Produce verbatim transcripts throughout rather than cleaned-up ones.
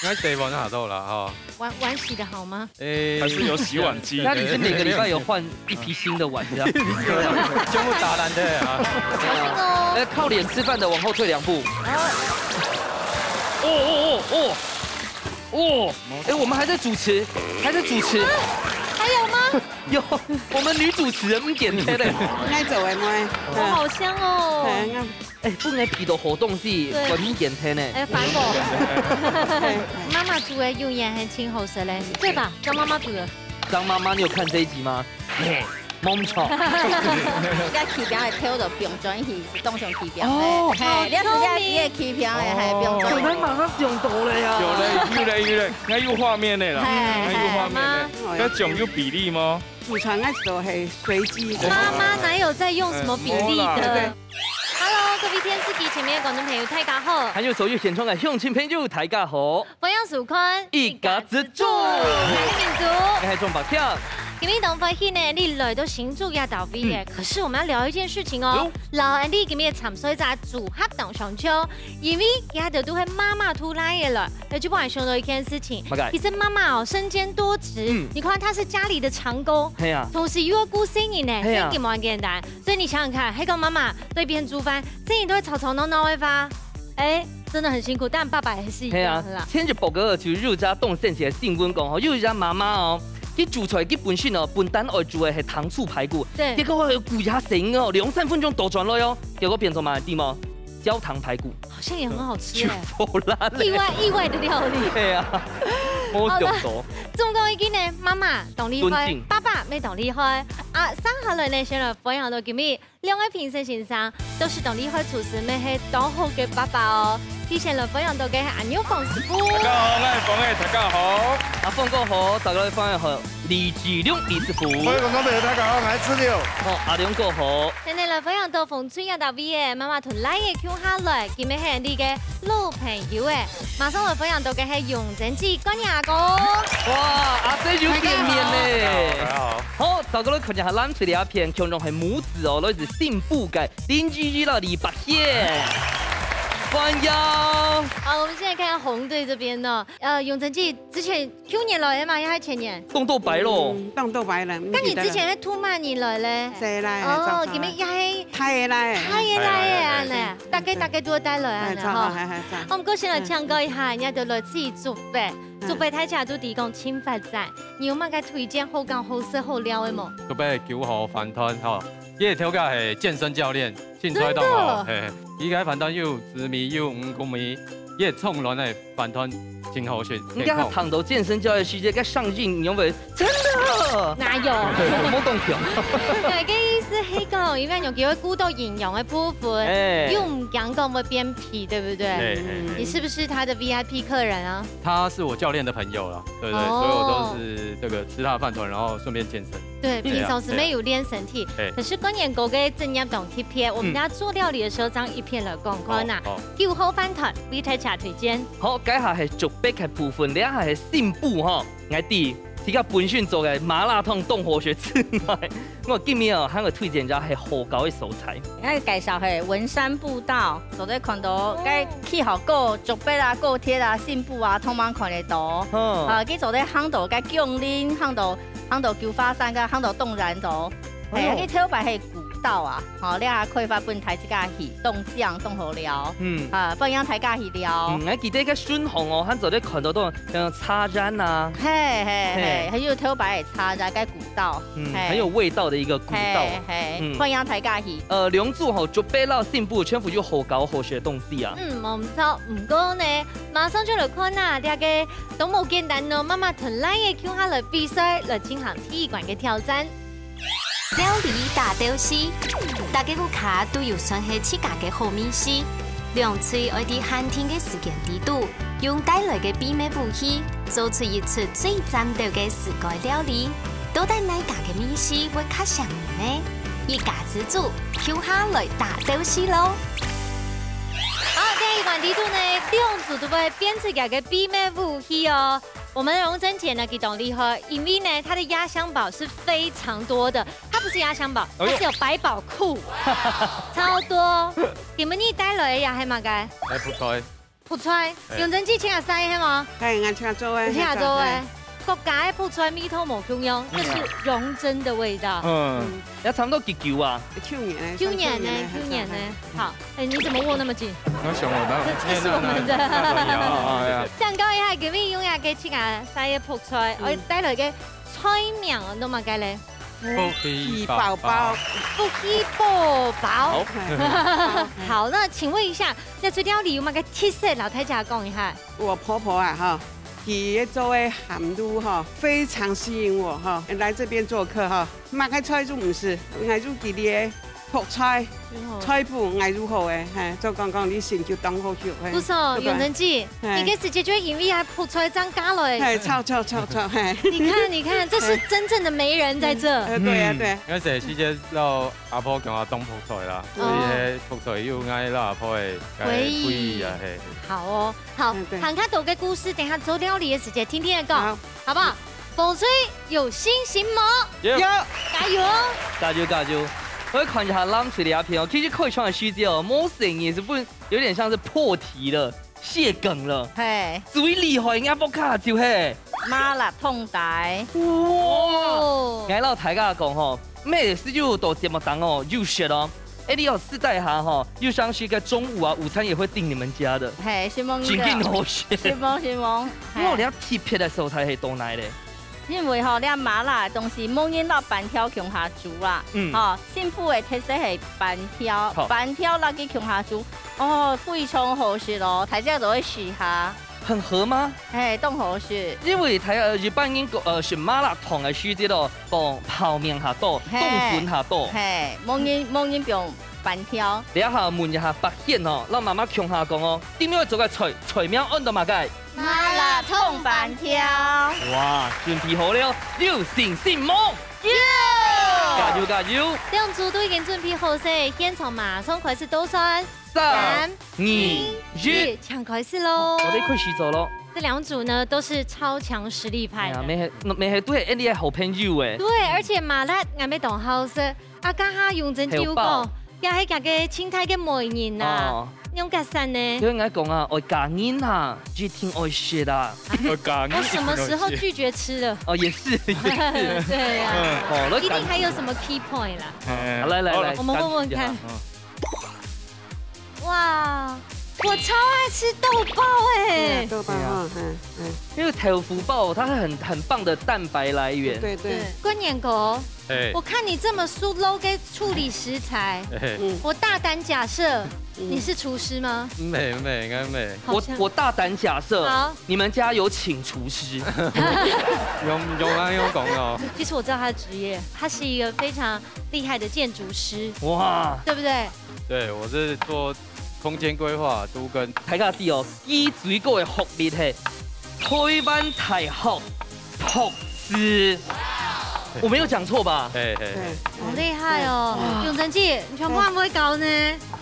該洗碗下到啦，哈。碗，碗洗得好嗎？誒，還是有洗碗機。那你是每個禮拜有換一批新的碗，這樣？全部打爛的啊。小心哦。呃，靠臉吃飯的往後退兩步。哦，哦，哦，哦，哦，哎，我們還在主持，還在主持。啊，還有嗎？有，我們女主持人毋見忒咧。愛做个咩？哇，好香哦。哎，哎，本來鼻到好東西，對。還毋見忒呢。哎，煩哦。媽媽煮个永遠還真好食嘞，對吧？張媽媽煮的。張媽媽，你有看這一集嗎？嘿，冇錯。應該起表个頭都放轉去，是當上起表个。哦。嘿，你要直接比个起表个，嘿，放轉去。哦，咱馬上想到了呀。有嘞，有嘞，有嘞，該有畫面的啦，嘿，該有畫面的。嘿，嘿。該種有比例嗎？祖傳个時候係隨機的。媽媽哪有在用什麼比例的？哎，無啦。對。Hello，各位電視機前面的觀眾朋友，大家好。還有所有線上个鄉親朋友，大家好。歡迎收看一家之煮。我係明珠。我係鍾百強。今日當歡喜呢，你來到新竹這搭位咧，嗯。可是我們要聊一件事情哦。有。摎恁樣今日參賽者組合當相像，因為佢兜都係媽媽渡倈仔來。 哎，就不然想到一件事情，麼个？其實媽媽哦，身兼多職，嗯。你看她是家裡的長工，嘿啊。同時又要顧細人呢，嘿啊。真的蠻簡單。所以你想想看，該個媽媽在一邊煮飯，細人都會吵吵鬧鬧的話，哎，真的很辛苦。但爸爸也是一樣，嘿啊，是吧？前一日報告就有一隻當生趣个新聞講吼，有一隻媽媽哦，佢煮菜佢本身哦，本單愛煮个係糖醋排骨，對。結果有顧一下細人哦，兩三分鐘倒轉來哦，結果變做麼个知無？焦糖排骨。 好像也很好吃哎。就好啦嘞。意外，意外的料理。對啊，無想到。好了，總共一斤呢，媽媽當厲害，尊敬。爸爸乜當厲害。啊，接下來呢，先來歡迎到今日兩位評審先生，都係當厲害廚師，乜係當好个爸爸哦。首先來歡迎到个係阿牛黃師傅。大家好，我係黃毅，大家好。阿峰哥好，大家歡迎好，李志良李師傅。各位觀眾朋友，大家好，我係志良。好，阿良哥好。 今日來歡迎到紅隊這搭位个媽媽同倈仔共下來，今日係你个老朋友誒。馬上來歡迎到个係永珍姐、冠廷阿哥。哇，阿姊又見面咧！大家好。好，大家都看一下藍隊這片，共樣係母子哦，來自新埔个林依依摎李百賢。歡迎。好，我們現在看紅隊這邊呢，呃，永珍姐之前 舊年來个嘛，也係前年？當多擺咯。嗯，當多擺了，毋記得了。該你之前係渡麼人來咧？細倈仔，哦，早早。今日也係大个倈仔。大个倈仔恁呢，大家大家都帶來恁呢吼。哎，早，哎，哎，早。哦，毋過先來請教一下，人家都來自己竹北，嗯。竹北大家都知講盡發展，你有麼个推薦好講好食好料个無？竹北九號飯團吼，佢个頭家係健身教練，身材當好，真的？嘿，佢个飯團有紫米，有五穀米，佢个蔥卵个 飯團真好食，應該佢健康。聽到健身教練時節，該上鏡，你有沒有？真的？哪有？無講笑。對，該意思係講，因為有機會顧到營養个部分，哎。又毋驚講會變肥，對不對？哎，哎，哎。你是不是他的V I P客人啊？他是我教練的朋友啦，對，對，哦。所以我都是這個吃他的飯團，然後順便健身。對，對啊，平常時沒有練身體，對啊。哎。可是冠廷哥个職業當特別，我們等下做料理的時候，這樣一片來講看啊。好，好。九號飯團，為大家推薦。 好，該下係竹北个部分，這下係新埔吼。𠊎知，自家本身做个麻辣燙當好食之外，𠊎今日哦，還愛推薦一下係好搞个所在。𠊎介紹係文山步道，做得看到，哦。該去好過竹北啊、高鐵啊、新埔啊，通通看得到。哦。啊，佢做得行到該芎林，行到，行到九華山，該行到東山島。哎喲。哎，佢頭擺係古道啊。 好，這下開發分大自家去，當靚，當好尞。嗯。啊，歡迎大家去尞。嗯，𠊎記得該順風哦，還做得看到，像茶園啊。嘿，嘿，嘿，嘿。還有頭擺个茶園，該古道。嗯，嘿。很有味道的一個古道。嘿，嘿，嗯。歡迎大家去。呃，兩組吼，竹北摎新埔全部有好搞好食个東西啊。嗯，無錯。毋過呢，馬上就來看啊，這個都無簡單哦，媽媽同倈仔共下來比賽，來進行第一關个挑戰。 料理大鬥敘，大家屋下都有算係自家个好味緒。兩隊愛在限定个時間裡肚，用帶來个秘密武器，做出一出最讚鬥个自家料理。到底哪家个味緒會較餳人呢？一家之煮，共下來大鬥敘囉！好，第一關裡肚呢，兩組都會變出佢个秘密武器哦。 我們榮珍姐呢，佢當厲害，因為呢，她的壓箱寶是非常多的。她不是壓箱寶，哎喲。她是有百寶庫，超多。你們你帶來的呀，還蠻該？哎，不錯。覆菜，哎。永珍姐請阿師係無？哎，𠊎請做个，你請做个。哎。各家个覆菜味道無共樣，這是永珍的味道。嗯，嗯。也差不多幾久啊？去年呢，去年呢，上去年呢，去年呢。上去年。好，哎，你怎麼握那麼緊？我想我當然，這，這是我們的。那，那，那，那，那，那，那，那，那，那，正講一下，今日用這个請阿師个覆菜，嗯。我帶來个 菜名哦，安到麼个咧？福氣寶寶。福氣寶寶。好。好，那請問一下，這出料理有麼个特色？摎大家講一下。我婆婆啊，哈，佢做个鹹滷哈，非常吸引我哈，來這邊做客哈，麼个菜都毋使，𠊎就佢个 覆菜，哦。菜脯，𠊎就好誒，嘿，就講講你心就當好食，嘿。不錯，對吧？永珍姐，嘿。你个時節就因為還覆菜正嫁來。嘿，著，著，著，著，嘿。你看，你看，這是真正的媒人在這。呃，對啊，對啊。嗯，該時節摎阿婆共下當覆菜啦，哦。所以該覆菜又𠊎摎阿婆个回憶。回憶啊，嘿。好哦，好，嗯，對。還較多个故事，等下做料理个時節，聽聽佢講。好。 好不好？福菜有信心無？有。有。加油哦！加油，加油！我看一下冷水的影片哦，其實開窗的時節哦，無聲音，是不是有點像是破題了、洩梗了？嘿。最厲害應該不卡就嘿。麻辣燙底。哇！哦。𠊎摎大家講吼， 每次有到節目當哦，有說哦，哎，你哦，私底下吼，有像是个中午啊，午餐也會訂你們家的。嘿，承蒙你。真正好食。承蒙，承蒙。因為你特別个所在係到哪咧？因為吼，這麻辣个東西，無人摎粄條共下煮啦。嗯。吼，新埔个特色係粄條，好。粄條摎佢共下煮，哦，非常好食哦，大家都愛試下。 很合嗎？嘿，當好食。因為大家，呃，一般人講，呃，食麻辣燙个時節咯，講泡麵較多，嘿。冬粉較多。嘿，無人，無人放粄條。等一下問一下伯賢哦，摎媽媽共下講哦，點樣做个菜，菜名安到麼个？麻辣燙粄條。哇，準備好了，有信心無？有！加油，加油！兩組都已經準備好勢，現場馬上開始倒算。 三、三、二、二、一。一，請開始咯。我得開始做咯。這兩組呢，都是超強實力派的。哎呀，乜係，乜係都係𠊎个好朋友誒。對，而且麻辣，𠊎乜當好食。啊，剛剛永珍就講，還有包。也係佢个親太个媒人吶，哦。用較散呢。所以𠊎講啊，愛嫁人啊，一定愛食啊。愛嫁人一定愛食。我什麼時候拒絕吃了？哦，也是，也是。對啊，嗯。哦，一定還有什麼key point啦。哎，好，來，來，好。來，我們問問看。感覺一下，嗯。 哇，我超愛吃豆包哎。對啊，豆包哈，對啊。嗯，嗯。因為豆腐包它很，很棒的蛋白來源。對，對。對，過年哥，哎。我看你這麼熟絡个處理食材，哎。嗯。我大膽假設，嗯。你是廚師嗎？毋係，毋係，應該毋係。好像。我，我大膽假設，好。你們家有請廚師。用，用啊，用講哦。其實我知道他的職業，他是一個非常厲害的建築師，哇。對不對？ 對，我是做空間規劃，都跟大家知哦，佢最高个學歷係台灣大學博士。我沒有講錯吧？嘿，嘿，嘿。對。好厲害哦！哇。永珍姐，你全部還毋會教呢？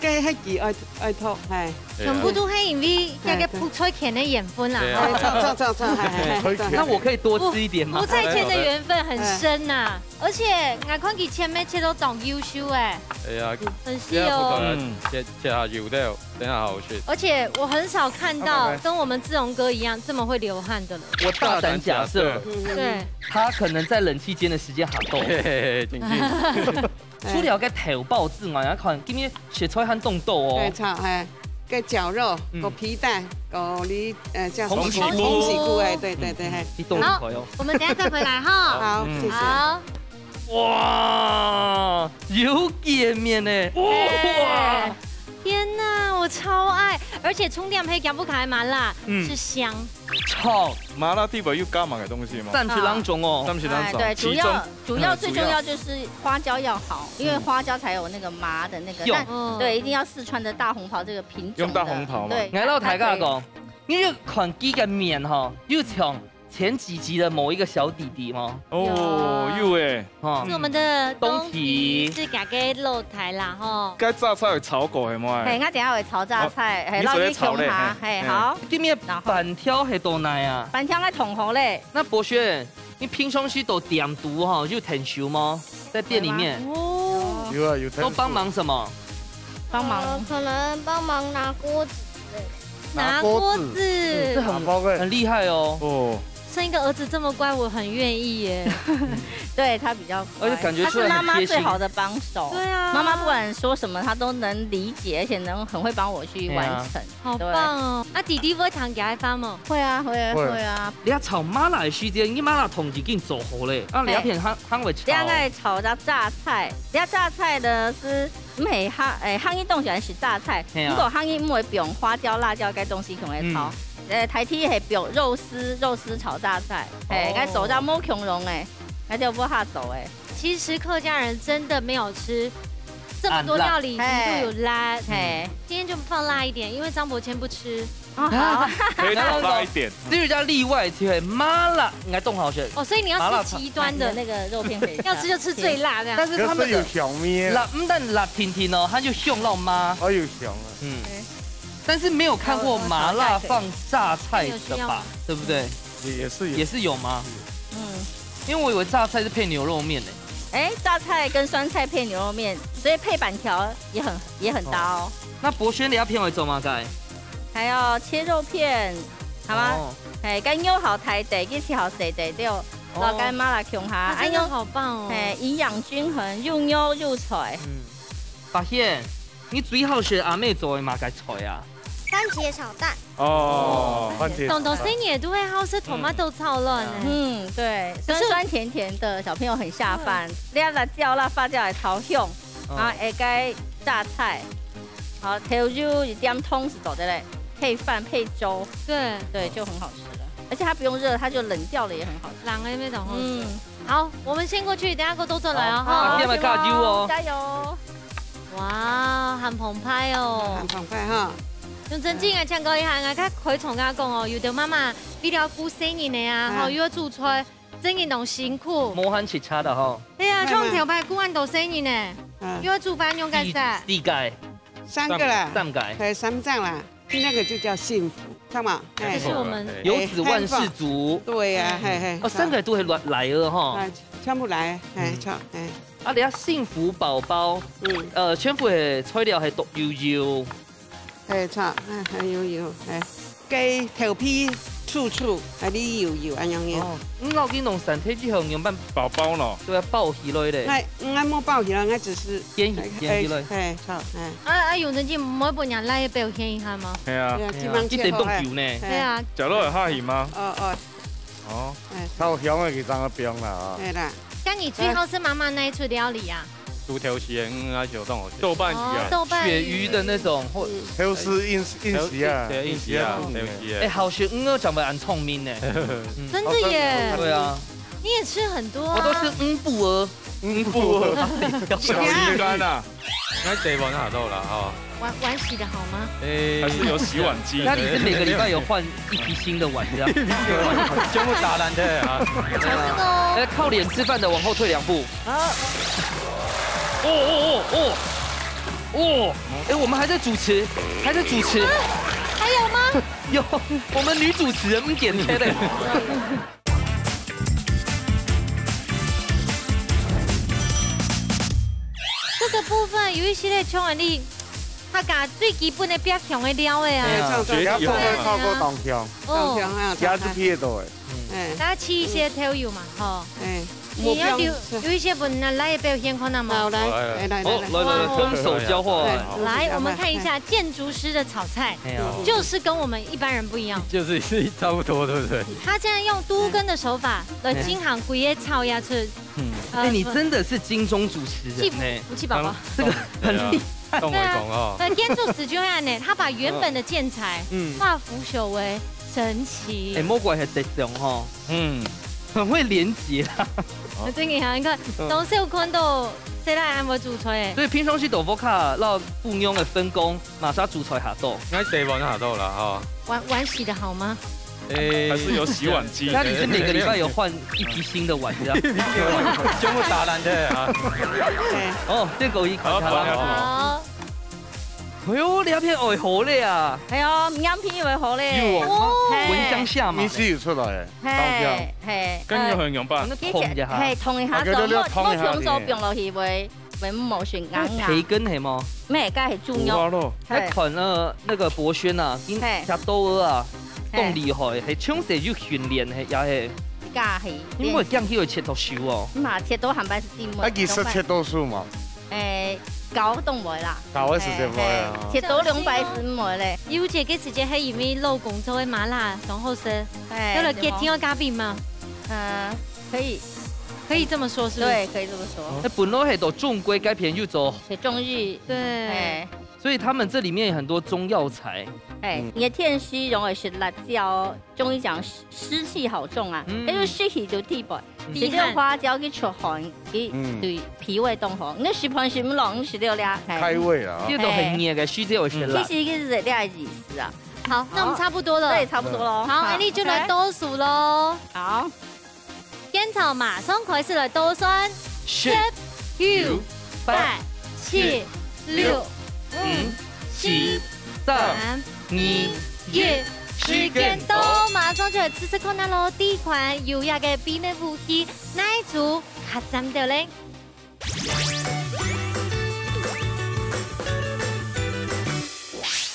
該，該佢愛，愛讀，嘿。對啊。全部都係因為該个覆菜錢个緣分啦。對啊。哎，著，著，著，著，嘿，嘿，嘿，著。那我可以多吃一點嗎？覆菜錢个緣分很深吶。 而且𠊎看佢切乜切到當優秀誒。哎呀，很細哦。這樣不可能，嗯。切，切下油的，等下好吃。而且我很少看到跟我們志宏哥一樣這麼會流汗的了。我大膽假設，嗯。對。他可能在冷氣間的時間還多。嘿，嘿，嘿，真的。除了該豆包之外，𠊎看今日 食材還當多哦。對，炒，嘿，个絞肉，嗯。个皮蛋，个哩，呃，叫什麼？鴻喜菇。鴻喜菇，哎，對，對，對，嘿。你動一口喲。好，我們等一下再回來哈。好，嗯。謝謝。好。哇，有見面呢！哇！哎，天哪，我超愛，而且重點係佢个麻辣，嗯。是香。 炒。麻辣底背有加麼个東西嗎？三十郎中哦。三十郎中。哎，對，其中，主要，主要最重要就是花椒要好，嗯。因為花椒才有那個麻的那個，嗯。但，嗯。對，一定要四川的大紅袍這個品種的，用大紅袍嘛。對，𠊎摎大家講，才可以。你有看佢个面吼，有像前幾集的某一個小弟弟嗎？哦，有。有欸。 哦。是我們的東提。東提。是佢个老弟啦，吼。該榨菜有炒過係無？嘿，𠊎等下會炒榨菜，哦，嘿，你做得炒咧，摎你共下，嘿，嘿。好。今日粄條係到哪啊？粄條𠊎燙好咧。那博軒，你平常時都店肚吼，有𢯭手嗎？在店裡面？有啊。哦。有啊，有𢯭手。都幫忙什麼？幫忙。呃，可能幫忙拿鍋子之類的。拿锅子。拿锅子。嗯，这很，拿包欸。很厉害哦。哦。生一个儿子这么乖，我很愿意耶。对，他比较乖，而且感觉出来很贴心。他是妈妈最好的帮手。对啊。妈妈不管说什么，他都能理解，而且能很会帮我去完成。对啊。好棒哦！啊，弟弟会弹吉他吗？会啊，会啊，会。会啊。你看炒麻辣的时间，你麻辣烫已经做好了，啊，你要片还，还会炒。这样来炒到榨菜，你看榨菜呢是 毋係客，誒，客語當然係榨菜，嘿啊。毋過客語毋會放花椒、辣椒該東西共下炒。嗯。誒，大體係放肉絲，肉絲炒榨菜，嘿，哦。該做到無共樣誒，該就毋好做誒。其實客家人真的沒有吃這麼多料理，啊，辣。裡肚有辣。嘿。今天就放辣一點，因為張伯謙不吃。 哦，好。啊，可以少辣一點。這個叫例外，就係麻辣，應該當好食。哦，所以你要吃極端的。麻辣燙。那個肉片可以。要吃就吃最辣這樣。但是他們的，可是有香味啊。辣，不但辣甜甜哦，它就香到麻。哦，有香啊。嗯。哎。但是沒有看過麻辣放榨菜的吧？哦，哦，對。對不對？也，也是有。也是有嗎？嗯。因為我以為榨菜是配牛肉麵呢。哎，榨菜跟酸菜配牛肉麵，所以配粄條也很，也很搭哦。哦。那博軒，你要片尾做麼个？ 還有切肉片，好嗎？哦。哎，該肉好大垤，佢切好細垤，對。哦。然後跟麻辣共下，啊，真的好棒哦。哎，營養均衡，又肉又菜。嗯。發現，你最好食阿姆做个麼个菜啊？番茄炒蛋。哦，番茄炒蛋。當多細人仔都會好食tomato炒卵呢。嗯，對，可是酸酸甜甜的，小朋友很下飯。對。你看辣椒、辣椒也超香，嗯。然後還該榨菜。 好，豆油一點湯就做得了，配飯配粥，對。對，就很好吃了。而且它不用熱，它就冷掉了也很好吃。冷了也非常好吃。嗯。好，我們先過去，等下過多轉來哦，好，哈。好，加油哦。加油。哇，很澎湃哦。很澎湃哈。用真正个請教一下，𠊎較開場跟佢講哦，有兜媽媽為了顧細人仔啊，嗯。吼，又要煮菜， 真个當辛苦。無閒直掣个吼。對啊，像頭擺顧恁多細人仔，嗯。又愛煮飯，用該食。四，四個。三個啦。三，三個。對，三個啦。那個就叫幸福，看嘛，哎。這是我們，哎，有子萬事足。對呀，嘿，嘿。哦，三個都係來，來了吼。哎，全部來，哎，嗯。全，哎。啊，你看幸福寶寶，嗯。呃，全部个材料係都有有。 嘿，炒，哎，還有油，哎，雞頭皮煮煮，啊，你油油，恁樣油。哦，你老公弄散忒之後，仰般？包包咯。對啊，包起來咧。𠊎，𠊎無包起來，𠊎只是煎起，哎，煎起來。哎，嘿，炒，哎。啊，啊，永成姐，毋會分人來表現一下嗎？係啊。對啊，係啊，這幫切好，一點都毋油呢。哎。對啊。食落會下去嗎？哦，哦。哦。哎。超香的，佢當然不用了啊。對啦。該你最好食媽媽哪一出料理啊？ 煮豆豉个，嗯，啊，就當好食。豆瓣魚啊。哦，豆瓣魚。鱈魚的那種，或，嗯。豆豉，硬，硬豉啊。對，硬豉啊，嗯。豆豉啊。哎，好食魚仔，長得恁聰明呢。嗯。真的耶。對啊。你也吃很多啊。我都是魚脯仔。魚脯仔。小魚乾啊。應該洗碗下到啦，吼。 碗，碗洗得好嗎？欸，還是有洗碗機。那你是每個禮拜有換一批新的碗這樣？全部打爛的啊。好吃哦。哎，靠臉吃飯的往後退兩步。好。哦，哦，哦，哦，哦。哎，我們還在主持，還在主持。啊，還有嗎？有，我們女主持人毋見忒咧。 這個部分有一些个像恁樣，客家最基本个八香个料仔啊。對啊，對啊，對啊。這部分靠過當香。哦。當香啊，加一撇多誒。嗯。哎。大家揤一些豆油嘛，吼。哎。你要留，目標是，有一些本來也表現看到嗎？好，來，好，來，來，來，來。哦，來，來，來，哇，空手交換。哎，來，我們看一下建築師的炒菜，哎呀。就是跟我們一般人不一樣。就是，是差不多，對不對？他現在用都更的手法來進行規个炒下去。 嗯。呃，哎，你真的是金鐘主持人呢。氣福，福氣寶寶。這個很厲害。對啊，動我一動哦。對，建築師就恁樣呢，他把原本的建材，嗯。化腐朽為神奇。哎，莫怪係這種吼。嗯。很會連結啦。哦。真的啊，你看，嗯。當時有看到，誰來安排主菜誒？所以平常時都無較摎不同个分工， 麼儕主菜下到？應該洗碗下到啦，吼。碗，碗洗得好嗎？欸，還是有洗碗機。那你是每個禮拜有換一批新的碗這樣？全部打爛的啊。哦，這個一款好，好。哎喲，這片會好咧啊！哎喲，樣片會好咧。有哦，哦。聞香下馬呢。意思有出來誒，嘿，當香。嘿，跟你很仰般。呃，那燙一下。嘿，燙一下，啊，對，對，對，燙一下，莫，莫燙做放落去會會無成硬啊。培根係無？毋係，該係豬肉。豬肉咯。係。𠊎看了那個博軒啊，佢嘿。食到啊，嘿。當厲害，係從細有訓練，係也係。該係。因為這樣佢會切到手哦。嘛，切到還白係dimmu。啊，其實切到手嘛。誒，搞懂無啦？搞个時間無啦。嘿，嘿，切到兩擺係毋會咧。有一個時間係因為老公做个麻辣上好食，嘿，有了結晶个咖啡嘛。嗯，可以。可以這麼說，是不是？對，可以這麼說。那本來係到中國該片又做，是中醫。對。哎。所以他們這裡面有很多中藥材。哎，嗯。你个天時容易食辣椒，中醫講濕，濕氣好重啊，嗯。那就濕氣就低薄，嗯。食這个花椒去出汗，佢嗯。對脾胃當好。你食飯食毋落，你食了了，哎。開胃啊。這都很熱个，濕氣會食辣。其實這係這个意思啊。好，那我們差不多了。對，差不多咯。好，好。那你就來倒數咯。好。 現場馬上開始來倒算。十、九、八、七、六、五、四、三、二、一，時間到，馬上就來試試看啊咯。第一款有這个秘密武器，哪一組較讚到咧？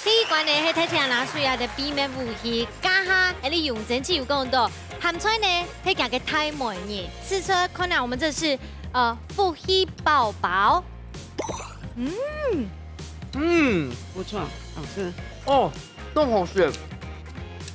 第一關呢，係大家拿出來个秘密武器，這下𠊎俚永珍姐有講到，鹹菜呢，係佢个大妹人。試出看啊，我們這是，呃，福氣寶寶。嗯，嗯，不錯，好吃。哦，當好食。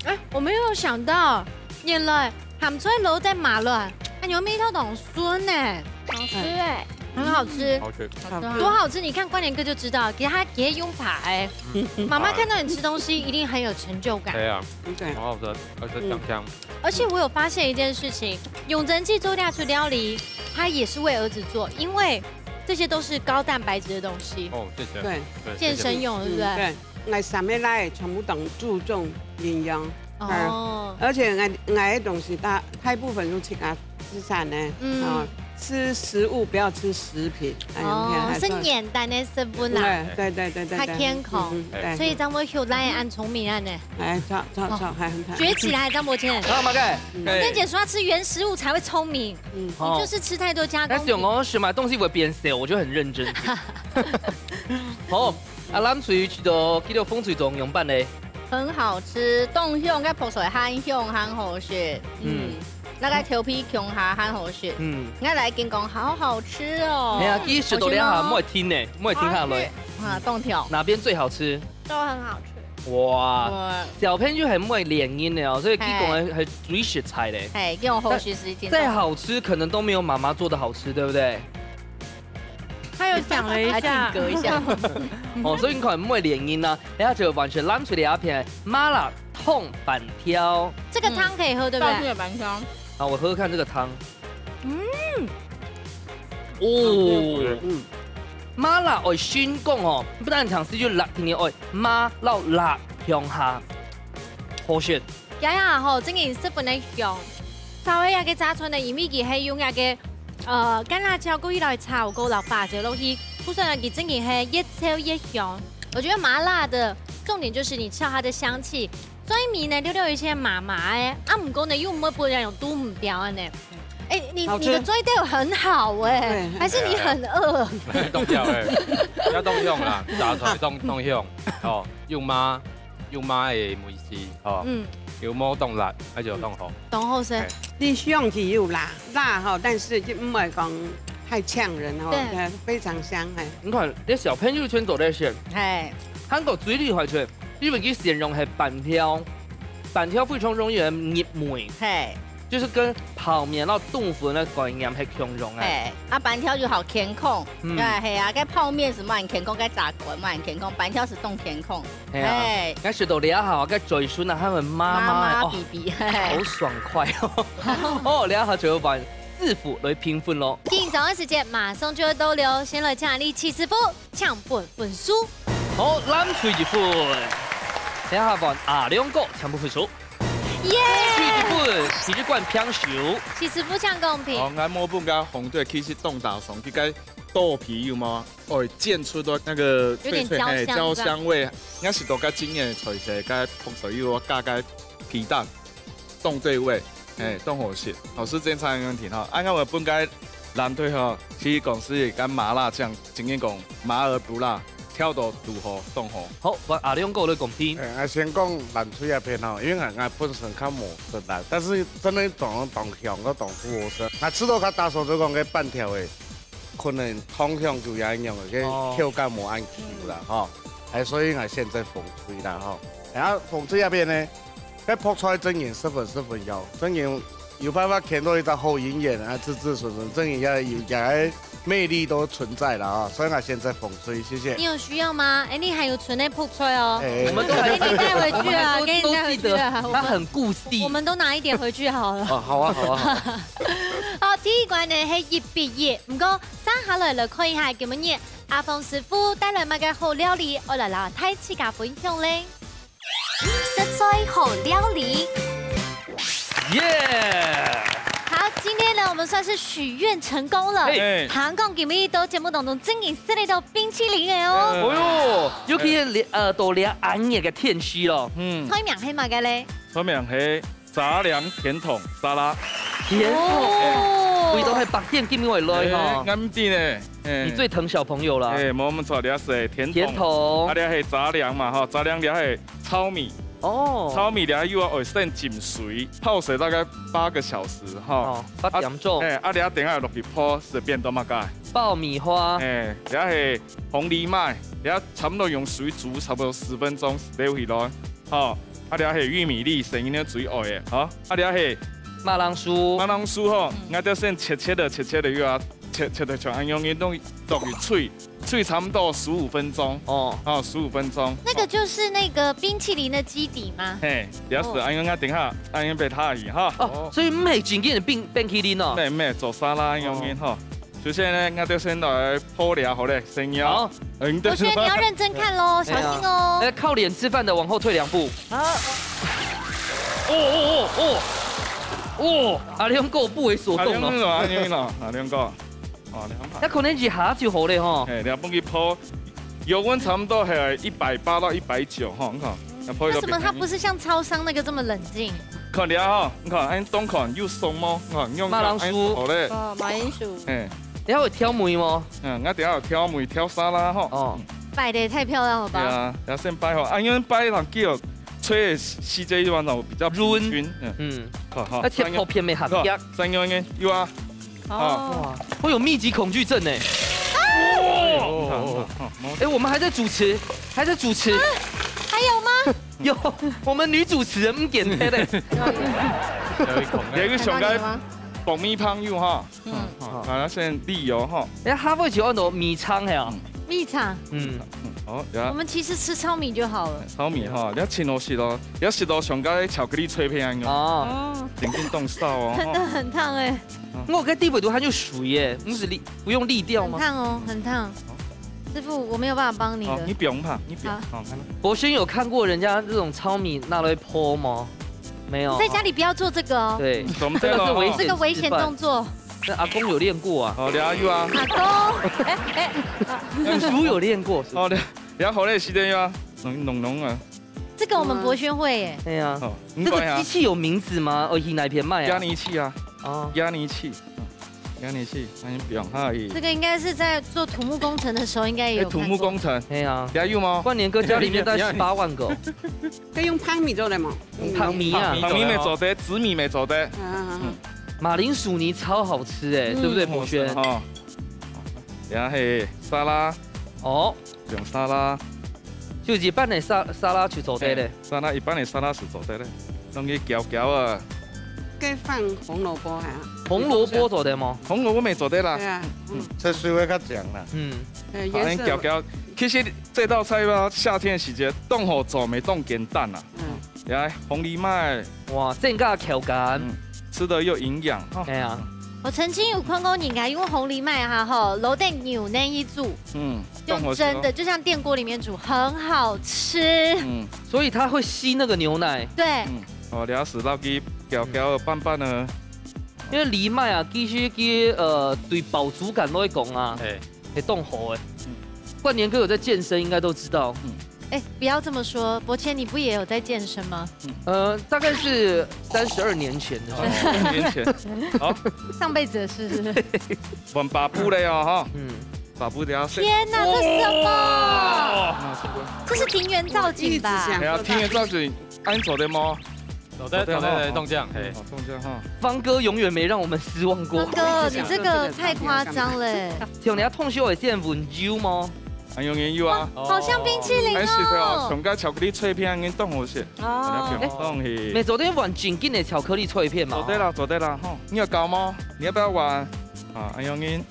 哎，我沒有想到，原來鹹菜摎在麻辣，哎，有味道當順呢。好吃哎。很好吃。好吃。好吃。多好吃！你看冠聯哥就知道，給他給他用法哎。媽媽看到你吃東西，一定很有成就感。對啊，對。很好吃，而且香香。而且我有發現一件事情，永珍姐做這出料理，她也是為兒子做，因為這些都是高蛋白質的東西。哦，謝謝。對。對，健身用，謝謝。對不對？嗯，對。 𠊎三个倈全部當注重營養。哦。而且𠊎，𠊎个東西大，大部分都自家自產个，嗯。哦，吃食物不要吃食品，哎呀，哦，係簡單个食物啦。對，對，對，對，對，較健康，嗯，嗯，對。所以正會有倈恁聰明恁呢。哎，著，著，著，還很好。學起來，張伯謙。啊，麼个？嗯。我跟你講，說要吃原食物才會聰明，嗯。你就是吃太多加工品。但是我想買東西會變瘦，我就很認真。好。 啊，藍隊食到，食到紅隊仰般呢？很好吃，當香，該泡菜還香，還好食。嗯。嗯，那個豆皮共下還好食。嗯。𠊎來緊講，好好吃哦。哎呀，佢食到這下，好食哦。莫停呢，莫停下來。好吃。啊，當香。哪邊最好吃？都很好吃。哇，哇。小朋友很會聯姻的哦，所以佢講的很最實在的。嘿，用好食時間。再好吃，可能都沒有媽媽做的好吃，對不對？ 他有想了一下。來定格一下。哦，所以你看，毋會聯姻啊，人家就完全攬出來一片麻辣燙粄條。這個湯可以喝，對不對？嗯，粄條粄條。啊，我喝喝看這個湯。嗯。哦，嗯。麻辣愛先講哦，不但嚐試就辣，定定愛麻摎辣共下，好食。 這下吼，正經十分个香。炒个這個炸春呢，因為佢係用這個，呃，乾辣椒故意來炒過，摎花椒落去，故所呢，佢正經係越炒越香。我覺得麻辣的重點就是你吃到它的香氣，最尾呢，略略有一些麻麻的，啊，毋過呢，又毋會分人有肚毋飽恁呢。哎，你，好吃。你的嘴調很好哎，對，還是你很餓？當香哎，要當香啦，炸出來當，當香。哦，又麻，又麻的味緒，哦，嗯。又無當辣，而且又當好。當好食。哎。你香氣有辣，辣吼，但是就毋會講太嗆人吼，對。它非常香，哎。你看，連小朋友全做得食。嘿。韓國最厲害就係，因為佢選用係粄條，粄條非常容易入味。嘿。 就是跟泡麵摎冬粉个概念係共樣个。嘿，啊，粄條就好健康，嗯。對，係啊，該泡麵係無恁健康，該炸過無恁健康，粄條係當健康。係啊，嘿。該食到這下，該嘴唇啊，還會麻麻个，麻麻哦，嗶嗶，嘿。好爽快哦。哦，這下就要換師傅來評分咯。緊張个時間馬上就要到了，先來請你徐師傅請分分數。好，藍隊一分，這下換阿良哥請分分數。 耶！第一分，第一關平手。徐師傅請公平。哦，𠊎無分該紅隊，其實當打爽，佢該豆皮有無？哦，煎出个那個脆脆，有點焦香，嘿，焦香味。這樣。𠊎食到該經驗个菜色，該泡菜又有加該皮蛋，當對味，嘿，當好食。老師真正有問題哈。啊，𠊎會分該藍隊吼，其實講係跟麻辣醬，正經講麻而不辣，調到拄好，當好。好，換阿亮哥來講評。誒，𠊎先講藍隊這片吼，因為𠊎，𠊎本身較無食辣，但是真的當，當香，都當好食。𠊎食到較大所就講个粄條个，可能湯香就也一樣个，哦。口感無恁Q啦，吼。誒，所以𠊎選擇紅隊啦，吼。然後紅隊這片呢， 該泡菜正經十分十分要，正經有辦法牽到一隻好姻緣啊，子子孫孫，正經也有，也个魅力都存在了啊，所以𠊎選擇紅隊，謝謝。你有需要嗎？哎，你還有存那泡菜哦。哎。我們都還，哎，你帶回去啊，我們都，給你帶回去啊。都記得，他很顧惜。我們都拿一點回去好了。哦，好啊，好啊，好啊。好，第一關呢，係一比一。毋過，接下來來看一下，今晡日阿峰師傅帶來麼个好料理，愛來摎大自家分享咧。 食材好料理。耶！好，今天呢，我們算是許願成功了。嘿。聽講今晡日到節目當中，正經食得到冰淇淋个哦。哦喲，尤其係，呃，到這恁熱个天氣咯。嗯。菜名係麼个咧？菜名係雜糧甜筒沙拉。甜筒，哦。味道還百點金外來哈。哎，啱啲呢。哎。你最疼小朋友啦。哎，無，無錯，這係甜筒。甜筒。啊，這係雜糧嘛，哈，雜糧這係 糙米。哦。糙米了以後愛先浸水，泡水大概八個小時哈。哦，八點鐘。啊，哎，啊，了等下落去泡，係變到麼个？爆米花。哎，了係紅藜麥，了差不多用水煮差不多十分鐘，撈起來。好，啊，了係玉米粒，細人仔最愛个，哈。啊，了係馬鈴薯。馬鈴薯吼，嗯。𠊎就先切切仔，切切仔，又啊，切，切到像恁樣，你弄落去炊，炊差不多十五分鐘。哦。啊，十五分鐘。那個就是那個冰淇淋的基底嗎？嘿，了係，哦。恁樣啊，等下，恁樣分佢哈。哦，所以毋係正經个冰，冰淇淋哦。毋係，毋係，做沙拉恁樣哈。首先呢，𠊎就先來泡料好了，先要。好。嗯，我覺得你要認真看咯，對。小心哦。哎呀，哎，靠臉吃飯的往後退兩步。好。哦，哦，哦，哦。哦，阿亮哥不為所動哦。阿亮哥，阿亮哥，阿亮哥。 哦，你看。那可能一下就好了吼。嘿，你要放去泡，油溫差不多係一百八到一百九吼，你看，要泡一个為什麼它不是像超商那個這麼冷靜？看你啊吼，你看，恁當看又鬆哦，你看，用馬鈴薯。好嘞。哦，馬鈴薯。嘿。等下有調味無？嗯，𠊎等下有調味，調沙拉吼。哦。擺得也太漂亮了吧？對啊，要先擺好，啊，因為擺上去哦，炊个時間一般都比較平均，嗯。嗯。好，好，那切薄片沒合適。三個，三個，有啊。 哦。哇，我有密集恐懼症呢。哦。哎，我們還在主持，還在主持。啊，還有嗎？有，我們女主持人毋見忒嘞。有一孔。有一個小該爆米花有哈。嗯。好，啊，先瀝油哈。哎，下尾就按照米腸係啊。嗯。米腸。嗯。嗯，好，呀。我們其實吃糙米就好了。糙米哈，你要切好食咯，你要食到像該巧克力脆片一樣。哦。哦。緊緊凍燒哦，真的很燙哎。哈。 我該底背都還有水耶，毋係瀝，不用瀝掉嗎？很燙哦，很燙。師傅，我沒有辦法幫你了。哦，你不用怕，你不用。好。哦，看。博軒有看過人家這種糙米拿來泡嗎？沒有。在家裡不要做這個哦。對，怎麼這樣哦？這個是危險示範。這個危險動作。那阿公有練過啊？哦，你阿有啊。阿公，哎，哎，啊。叔有練過，是不是？哦，你，你好嘞，是這樣啊，弄，弄，弄啊。 這個我們博軒會耶。對啊。哦，這個機器有名字嗎？哦，去哪片賣啊？壓泥器啊。哦。壓泥器，嗯，壓泥器，那你不用，它而已。這個應該是在做土木工程的時候應該也有看過。哎，土木工程。對啊。你還有嗎？冠年哥家裡面大概十八萬個。可以用粄米做的嗎？粄米啊。粄米乜做得，紫米乜做得。啊，啊，啊。嗯。馬鈴薯泥超好吃哎，嗯。對不對，博軒？哦。然後係沙拉。哦。 用沙拉。就一般个沙，沙拉就做得咧。嘿，沙拉，一般个沙拉係做得咧，弄佢攪攪啊。該放紅蘿蔔啊。紅蘿蔔做得無？紅蘿蔔乜做得啦。對啊，嗯。切碎會較靚啦。嗯。呃，反正攪攪，顏色。其實這道菜吧，夏天時節當好做，乜當簡單啊。嗯。 來，紅藜麥。哇，增加口感。嗯，吃得又營養，哈。哎呀。我曾經有看過人家用紅藜麥哈，吼，摎等牛奶一煮，嗯，用蒸的，當好吃哦。就像電鍋裡面煮，很好吃。嗯。所以它會吸那個牛奶。對。嗯，哦，了解，摎佢攪攪拌拌呢。因為藜麥啊，其實佢，呃，對飽足感來講啊，哎。 係當好个。嗯。冠年哥有在健身，應該都知道。嗯。哎，不要这么说，伯谦，你不也有在健身吗？呃，大概是三十二年前的事。哦，三十二年前。好。上辈子的事是不是？換把布了哦，哈。嗯。把布等下先。天哪，这是什么？哇！这是庭园造景吧？一直想说哎呀，庭园造景，恁樣做得無？做得，做得，做得，哦。中獎，嘿。哦，中獎哈。方哥永远没让我们失望过。方哥，你这个太夸张了。像人家通宵的线稳有吗？ 恁樣有啊。哇，好像冰淇淋哦。哎，係个哦，像个巧克力脆片恁樣當好食。哦。哎，當好食。你做得換正經个巧克力脆片嗎？做得啦，做得啦，吼。你要搞嗎？你要不要玩？啊，恁樣。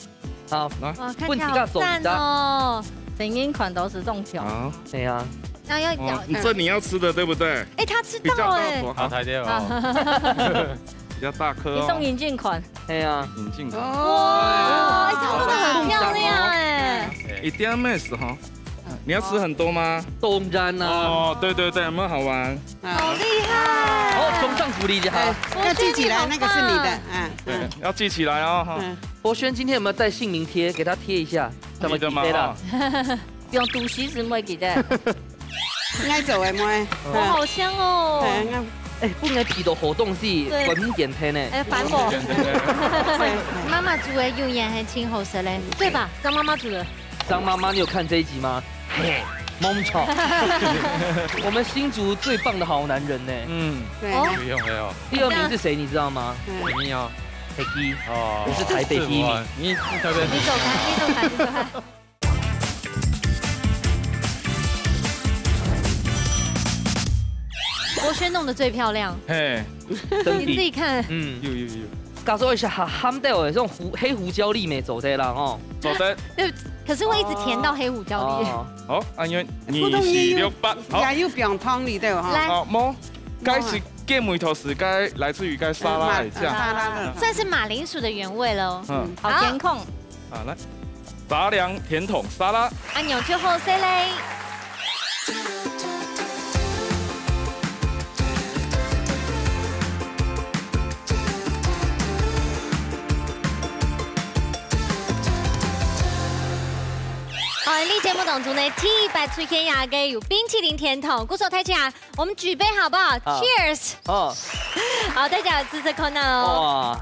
好，來。哇，看起来好赞哦。本體个手指啊。声音款都是中奖。好。对啊。那要咬。哦，这你要吃的，对不对？哎，他吃到哎。比较大朵，好。好，太对了。好。比较大颗哦。你送眼镜款。 哎呀。眼镜。哇，哎，它做得很漂亮哎。一点没事哈。你要吃很多吗？当然啦。哦，对对对，有没有好玩？好厉害！哦，送上鼓励一下。哎，要记起来，那个是你的，嗯，对，嗯。要记起来哦，哈。嗯。博轩今天有没有带姓名贴？给他贴一下，咱们你的吗？记得啦。哈。用肚皮是没记得。 应该做个咩？哇，好香哦。哎，应该。哎，不能提到好东西，对。文明点天呢。哎，烦我。对。妈妈煮的油盐还挺好吃嘞，对吧？张妈妈煮的。张妈妈，你有看这一集吗？嘿，懵吵。我们新竹最棒的好男人呢。嗯。对。哦。不用了哦。第二名是谁，你知道吗？嗯。你哦。黑鸡。哦。我是台北第一名。是我，你是台北第一名。你走开，你走开，你走开。 博轩弄得最漂亮。嘿。真的。你自己看。嗯。有，有，有。假如一下含，含掉的，这种胡，黑胡椒粒没做得啦，吼。做得。对，可是会一直甜到黑胡椒粒。哦。好，啊，因为二四六八，好。也有放糖里头哈。来。好，无，该是芥末头是该来自于该沙拉的酱。嗯，马-，沙拉的。算是马铃薯的原味了哦。嗯。好，好。监控。 啊，来，杂粮甜筒沙拉。恁樣就好勢嘞。好，這節目當中呢，第一擺出現這個有冰淇淋甜筒，鼓手抬起來，我們舉杯好不好？好。Cheers！哦。好，大家有試試看哦。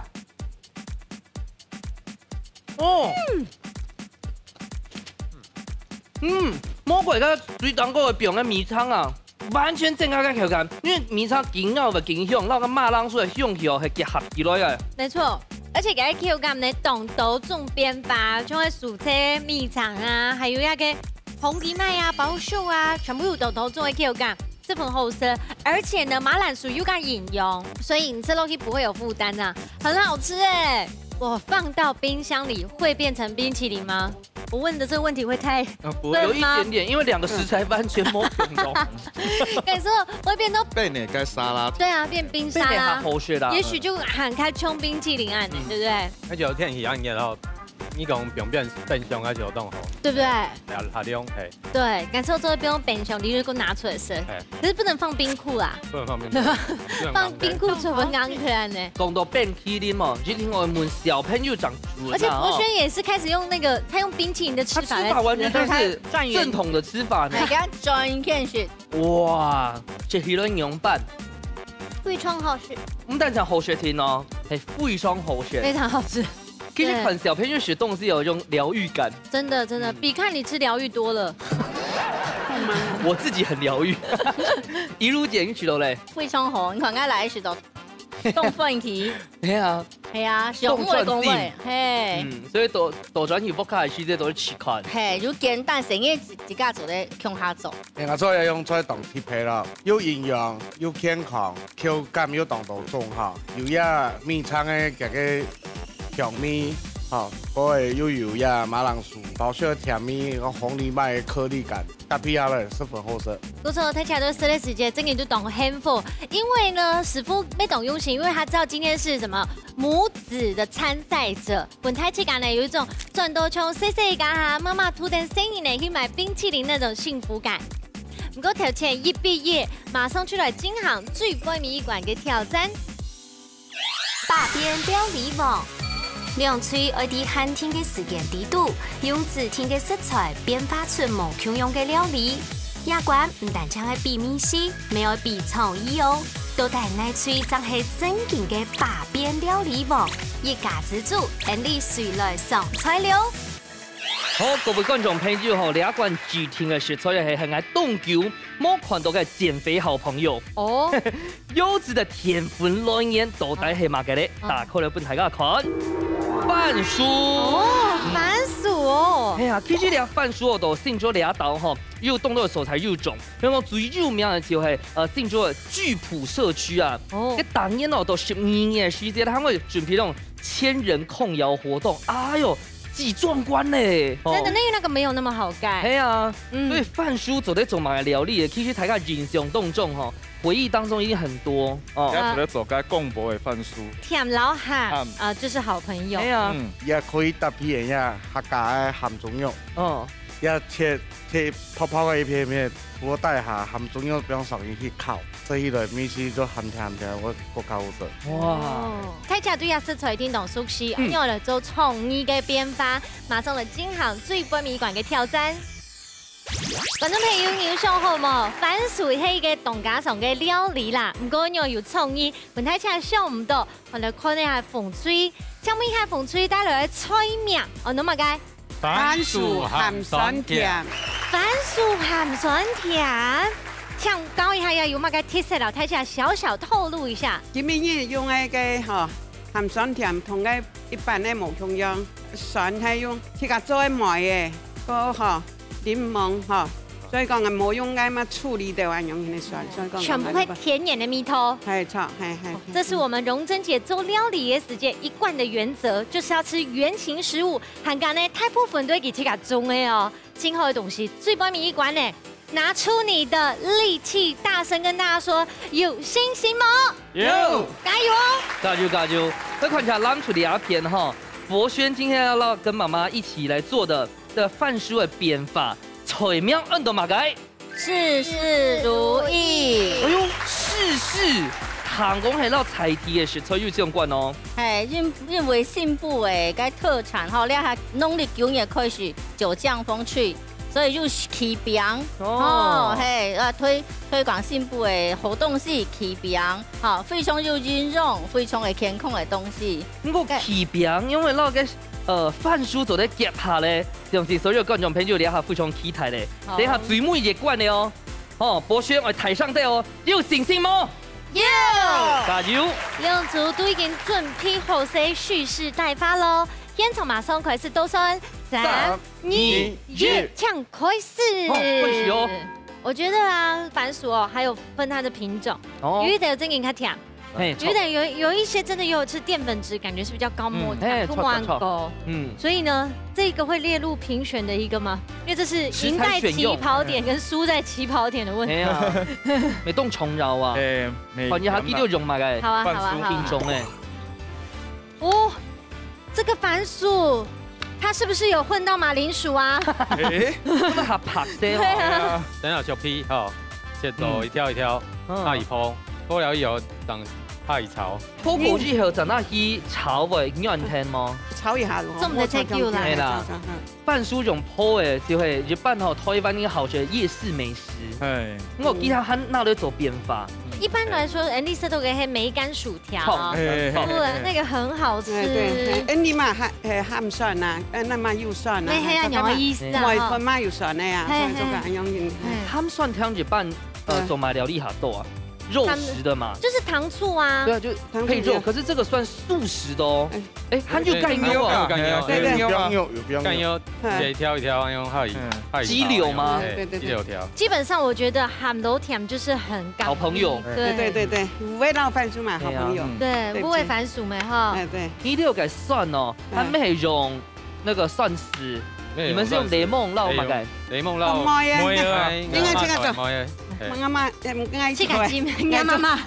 哇。 哦。嗯。嗯，魔鬼个水當高个冰个米腸啊，完全正確个口感，因為米腸緊咬个緊香，然後个馬鈴薯个香氣哦，係結合起來个。沒錯，而且佢个口感呢，當多種變化，像个薯仔、米腸啊，還有那個紅藜麥啊、包粟啊，全部有當多種个口感。 十分好食，而且呢，馬鈴薯又較營養，所以你吃落去不會有負擔啊，很好吃哎。我放到冰箱裡會變成冰淇淋嗎？我問的這個問題會太啊，不會。笨嗎？有一點點，因為兩個食材完全無相同。跟你說，會變到變成該沙拉。對啊，變冰沙拉。變成較好食啦。也許就還較像冰淇淋恁樣，嗯。對不對？而且有天氣恁熱吼，你講放冰箱，還係有當好。對不對？還，還涼，嘿。 對，感受做得放冰箱，你就給我拿出來吃。哎。可是不能放冰庫啦。不能放冰庫，不能放，放冰庫就會硬起來呢。講到冰淇淋哦，一定愛問小朋友正準啊，而且博軒也是開始用那個，他用冰淇淋的吃法來吃。他吃法完全就是正統的吃法呢。哎，給他轉一片去。哇，這一輪仰般？非常好吃。毋單淨好食定哦，係非常好食。非常好吃。 其實看小朋友食東西有一種療癒感。真的，真的，嗯。比看你吃療癒多了。我自己很療癒。一路減去了嘞。非常好，你看，𠊎來食到當歡喜。對啊。係啊，上會講話，當專心。嘿。嗯，所以多，多轉去屋下个時節都係試看。嘿，有簡單生意自，自家做得共下做。哎，𠊎做得用出來當特別啦，又營養又健康，口感又當當重哈，有這米腸个這個 香味，吼，過後又有這馬鈴薯，包括甜味，紅藜麥个顆粒感，搭配下來十分好食。不錯，大家都食个時節，真个都當幸福。因為呢，師傅也當用心，因為他知道今天是什麼母子的參賽者，分大自家呢有一種轉到像細細个哈，媽媽渡等細人仔去買冰淇淋那種幸福感。毋過頭前一比一，馬上就來進行最尾一關个挑戰。 百變料理王。兩隊愛在限定个時間裡肚，用指定个食材變化出無共樣个料理。這關毋單淨係比味緒，乜愛比創意哦。到底哪位正係正經个百變料理王？一家之煮，𫣆俚隨來上菜了。好，各位觀眾朋友吼，這關指定个食材係𠊎當久無看到个減肥好朋友。哦。柚子的澱粉來源到底係麼个咧？嗯。打開來分大家看。番薯。哦，番薯哦。哎呀，其實這番薯哦，到新竹這兜吼， 有當多个所在有種，比方講最有名个就係，呃，新竹个聚埔社區啊，哦。該當年哦，到十二月時節，佢會準備該種千人控窯活動，哎喲，幾壯觀呢！哦。真的，因為那個沒有那麼好蓋。係啊，嗯。所以番薯做得做麼个料理，其實大家印象當中吼，回憶當中一定很多哦。也做得做該廣播个番薯。甜摎鹹，鹹。啊，就是好朋友。係啊。嗯。也可以搭配一下客家个鹹豬肉。哦。 也切，切薄薄个一片一片，放在下，鹹豬肉放上去去烤，食起來味緒就鹹甜鹹甜，𠊎覺著好食。哇。哦。大家對這食材一定當熟悉，嗯。𫣆俚來做創意个變化，馬上來進行最尾一關个挑戰。觀眾朋友，你有想好無？番薯係一個當家常个料理啦，毋過𫣆俚有創意，分大家想毋到， 𫣆來看一下紅隊，請問一下紅隊帶來个菜名，安到麼个？番薯鹹酸甜。番薯鹹酸甜，請教一下，愛有麼个特色摎大家小小透露一下。今晡日用个該吼，鹹酸甜同該一般个無共樣，酸係用自家做个梅个，過後吼， 檸檬吼，所以講啊，無用該麼處理个恁樣个酸，所以講全部係天然个味道。係，著，係，係，係。這是我們蓉珍姐做料理个時節一貫的原則，就是要吃原型食物。還講呢，大部分都係佢自家種个哦。真好个東西，最尾一關呢，拿出你的力氣，大聲跟大家說，有信心嗎？有。加油哦！加油，加油！再看一下藍隊這片哈，博軒今天要跟媽媽一起來做的 个番薯个變化，菜名安到麼个？事事如意。哎喲，事事，聽講係摎在地个食材有相關哦。係，因，因為新埔个該特產吼，這下農曆九月開始九降風吹，所以就起餅，哦。哦，係，啊，推，推廣新埔个好東西，起餅，吼，非常有營養，非常个健康个東西。毋過起餅，因為摎該，呃，番薯做得結合咧， 相信所有觀眾朋友這下非常期待咧。好。等一下最尾一關咧哦。哦，博軒愛大聲兜哦，有信心無？有。加油！兩組都已經準備好勢蓄勢待發囉，現場馬上開始倒算，三、三、二、二、一，一。請開始。好，開始哦。我覺得啊，番薯哦，還有分它的品種，哦。有一點有正經較甜， 嘿，有一點有，有一些真的有吃澱粉質，感覺是比較高莫，嗯，嘿，高莫錯，錯，錯。高。嗯。所以呢，這個會列入評選的一個嗎？因為這是贏在起跑點跟輸在起跑點的問題。食材選用。嘿啊，無當重要啊。欸，無，看一下佢兜用麼个。好啊，好啊，好啊。品種欸。哦， 這個番薯，它是不是有混到馬鈴薯啊？欸，這麼好拍攝哦。對啊。等下削皮吼，切到一條一條，嗯。下去烰，烰了以後，等下去炒。烰過以後，再拿去炒會軟忒嗎？炒一下咯。這麼个technical啦。係啦。炒炒炒。番薯用烰个，就係一般吼，臺灣个好食夜市美食。係。我記得還拿來做變化。一般來說，欸，你食到个係梅乾薯 條。炒，欸，炒。對，那個很好吃。欸，對，欸，欸，你嘛鹹，欸，鹹酸啊，欸，那嘛有酸啊，那還要有意思啊，梅粉嘛有酸个啊，嘿，所以說嘿。很容易。嘿。鹹酸甜一般，呃，嗯。做麼个料理較多啊？肉食的嘛。就是糖醋啊。對啊，就配肉，糖醋。可是這個算素食的哦。欸。欸，還有橄欖啊。欸，橄欖，對，對。有，有，有，有。橄欖，切一條一條，用下去，嗯。下去炒，鸡柳嗎？欸，对，对，对。鸡柳條。基本上，我覺得鹹摎甜就是很好朋友。對。對，對，對，對，五味撈飯是嘛，好朋友。對啊，嗯。對，五味番薯嘛，哈。欸，對。你這個酸哦，嗯。他們還用那個蒜絲，沒有，你們是用檸檬撈嗎？用蒜絲。欸，用檸檬撈。哦，梅啊，梅啊，應該這個做。梅啊，嘿。我媽媽，欸，我愛做的。這個金，你媽媽。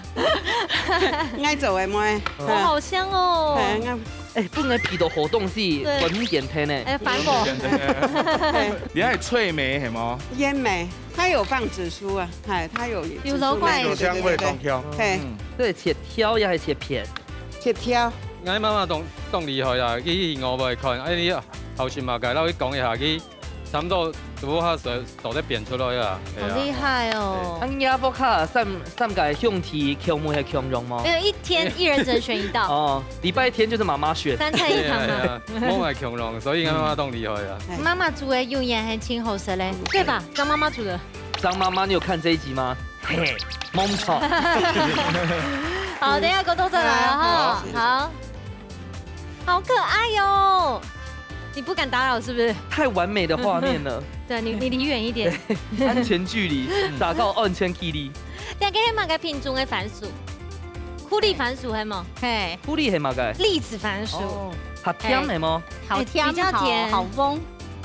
愛做的梅。哦，好香哦。嘿，我 欸，本來鼻到好東西，對。聞見天呢。欸，煩我。聞見天呢。你還有脆梅，係無？煙梅，它有放紫蘇啊，嘿，它有紫蘇梅。有老怪。有香味，對，對，對，對。當香。嘿。嗯。這切條也還切片？切條。𠊎媽媽當，當厲害啊，佢去外背看，欸，你好心嘛，該摎佢講一下，佢差不多都下手手在变出来啊。好厉害哦！啊，你阿伯卡三三个兄弟，共味係共樣嗎？没有，一天一人只能选一道。哦，礼拜天就是妈妈选。三菜一汤嘛。对啊，对啊，我也共样，所以俺妈妈当厉害啊。妈妈煮的永远很清好吃嘞，对吧？张妈妈煮的。张妈妈，你有看这一集吗？嘿，没错。好，等一下过冬再来哦，哈。好。 好可爱哟！你不敢打扰是不是？太完美的画面了。对你，你离远一点。安全距离，打个安全距离。等下，这是哪个品种的番薯？苦力番薯系吗？嘿，苦力系哪个？栗子番薯。哦，好甜的吗？好甜，哎，比较甜。好，好翁。